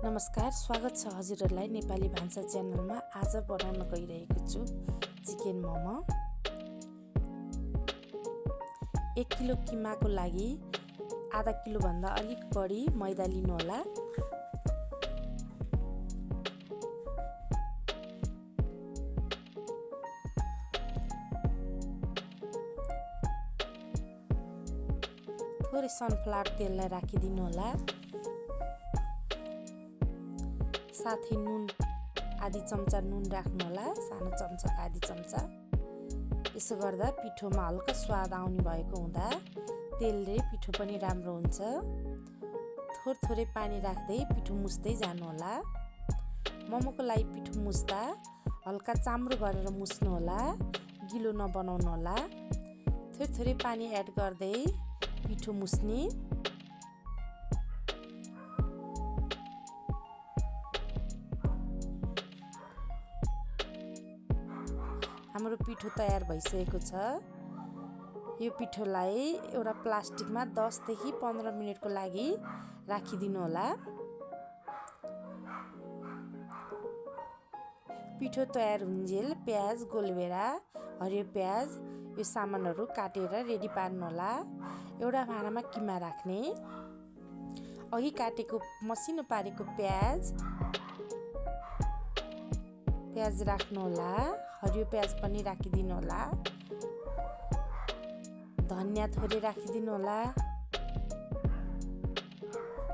नमस्कार, स्वागत छ हजुरहरूलाई नेपाली भान्सा च्यानलमा। आज बनाउन गइरहेको छु चिकन मोमो। 1 किलो किमाको लागि आधा किलोभन्दा अलिक बढी मैदा लिनुहोला। थोरै सनफ्लावर तेललाई राखिदिनुहोला। साथै नुन आधी चम्चा नुन राख्नुहोला, सानो चम्चाको आधी चम्चा। यसो गर्दा पिठोमा हल्का स्वाद आउने भएको हुँदा तेलले पिठो पनि राम्रो हुन्छ। थोरै पानी राख्दै पिठो मुस्दै जानुहोला। मोमोको लागि पिठो मुस्दा हल्का चाम्रो गरेर मुस्नुहोला, गिलो नबनाउनुहोला। थोरै पानी एड गर्दै पिठो मुस्ने। हाम्रो पिठो तयार भइसकेको छ। यो पिठोलाई एउटा प्लास्टिकमा 10 देखि 15 मिनेटको लागि राखिदिनु होला। पिठो तयार हुन्जेल प्याज, गोलभेरा, हरियो प्याज यो सामानहरू काटेर रेडी पार्नु होला। एउटा भाँडामा किमा राख्ने, अघि काटेको मसिनो पारेको प्याज राख्नु होला। हरियो प्याज पनि राखिदिनु होला। धनियाँ थोरै राखिदिनु होला।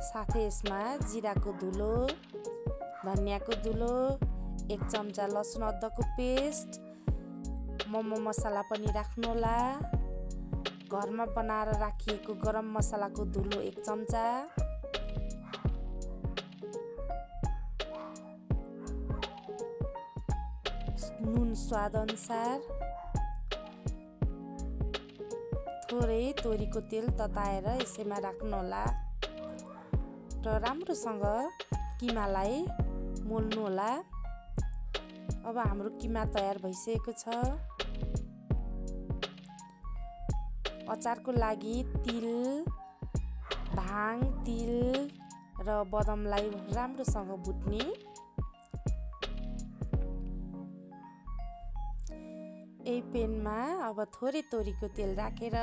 साथै यसमा जिराको धुलो, धनियाँको धुलो, 1 चम्चा लसुन अदुवाको पेस्ट, मोमो मसाला पनि राख्नु होला। घरमा बनाएर राखिएको गरम मसालाको धुलो 1 चम्चा, नुन स्वाद अनुसार, थोरै तोरीको तेल तताएर यसैमा राख्नु होला र राम्रोसँग किमालाई मोल्नु होला। अब हाम्रो किमा तयार भइसकेको छ। अचारको लागि तिल, भाङ, तिल र बदामलाई राम्रोसँग भुट्ने। यही पेनमा अब थोरै तोरीको तेल राखेर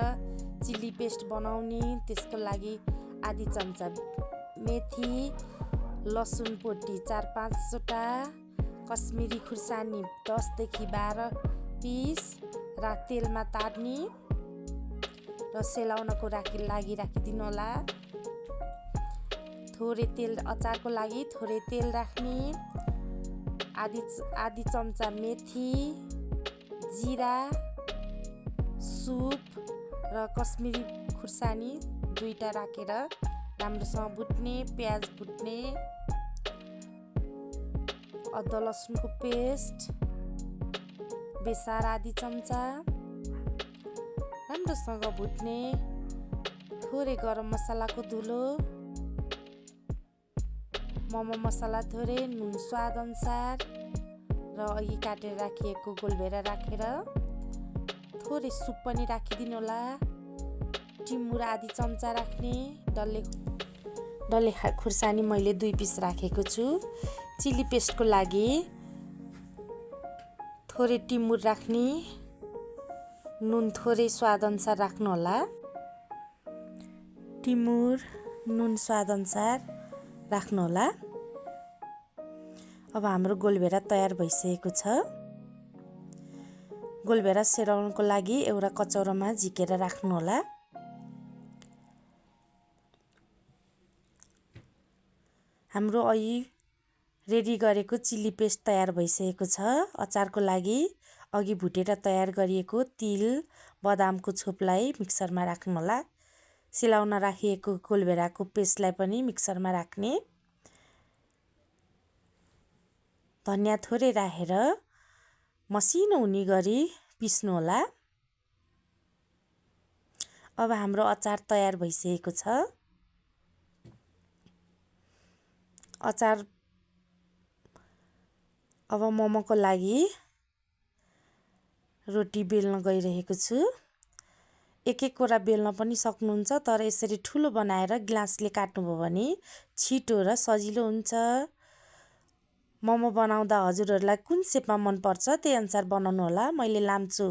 चिल्ली पेस्ट बनाउने। त्यसको लागि आधी चम्चा मेथी, लसुन पोटी 4-5 वटा, कश्मिरी खुर्सानी 10 देखि 12 पिस तेलमा तार्ने र सेलाउनको लागि राखिदिनु होला। थोरै तेल, अचारको लागि थोरै तेल राख्ने, आधी चम्चा मेथी, जिरा, सुप र कश्मिरी खुर्सानी 2टा राखेर राम्रोसँग भुट्ने। प्याज भुट्ने, अदुवा लसुनको पेस्ट, बेसार आधी चम्चा राम्रोसँग भुट्ने। थोरै गरम मसालाको धुलो, मोमो मसाला थोरै, नुन स्वाद अनुसार र अघि काटेर राखिएको गोलभेरा राखेर थोरै सुप पनि राखिदिनु होला। टिमुर आधी चम्चा राख्ने, डल्ले खुर्सानी मैले 2 पिस राखेको छु। चिल्ली पेस्टको लागि थोरै टिमुर राख्ने, नुन थोरै स्वाद अनुसार राख्नु होला। टिमुर, नुन स्वाद अनुसार राख्नु होला। अब हाम्रो गोलभेरा तयार भइसकेको छ। गोलभेरा सेलाउनको लागि एउटा कचौरामा झिकेर राख्नु होला। हाम्रो अघि रेडी गरेको चिल्ली पेस्ट तयार भइसकेको छ। अचारको लागि अघि भुटेर तयार गरिएको तिल, बदामको छोपलाई मिक्सरमा राख्नु होला। सेलाउन राखिएको गोलभेराको पेस्टलाई पनि मिक्सरमा राख्ने। धनियाँ थोरै राखेर मसिनो हुने गरी पिस्नु होला। अब हाम्रो अचार तयार भइसकेको छ। अचार अब मोमोको लागि रोटी बेल्न गइरहेको छु। एक एकवटा बेल्न पनि सक्नुहुन्छ, तर यसरी ठुलो बनाएर ग्लासले काट्नुभयो भने छिटो र सजिलो हुन्छ। मोमो बनाउँदा हजुरहरूलाई कुन सेपमा मनपर्छ त्यही अनुसार बनाउनु होला। मैले लाम्चो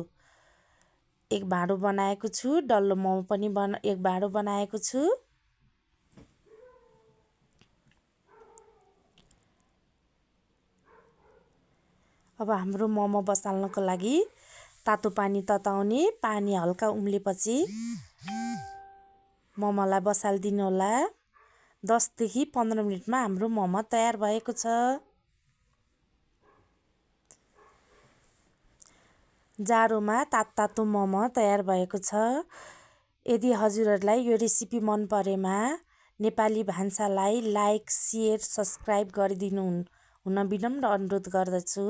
एक भाँडो बनाएको छु, डल्लो मोमो पनि एक भाँडो बनाएको छु। अब हाम्रो मोमो बसाल्नको लागि तातो पानी तताउने, पानी हल्का उम्लेपछि मोमोलाई बसालिदिनु होला। 10 देखि 15 मिनटमा हाम्रो मोमो तयार भएको छ। जाडोमा तातो मोमो तयार भएको छ। यदि हजुरहरूलाई यो रेसिपी मन परेमा नेपाली भान्सालाई लाइक, सेयर, सब्सक्राइब गरिदिनु हुन विनम्र अनुरोध गर्दछु।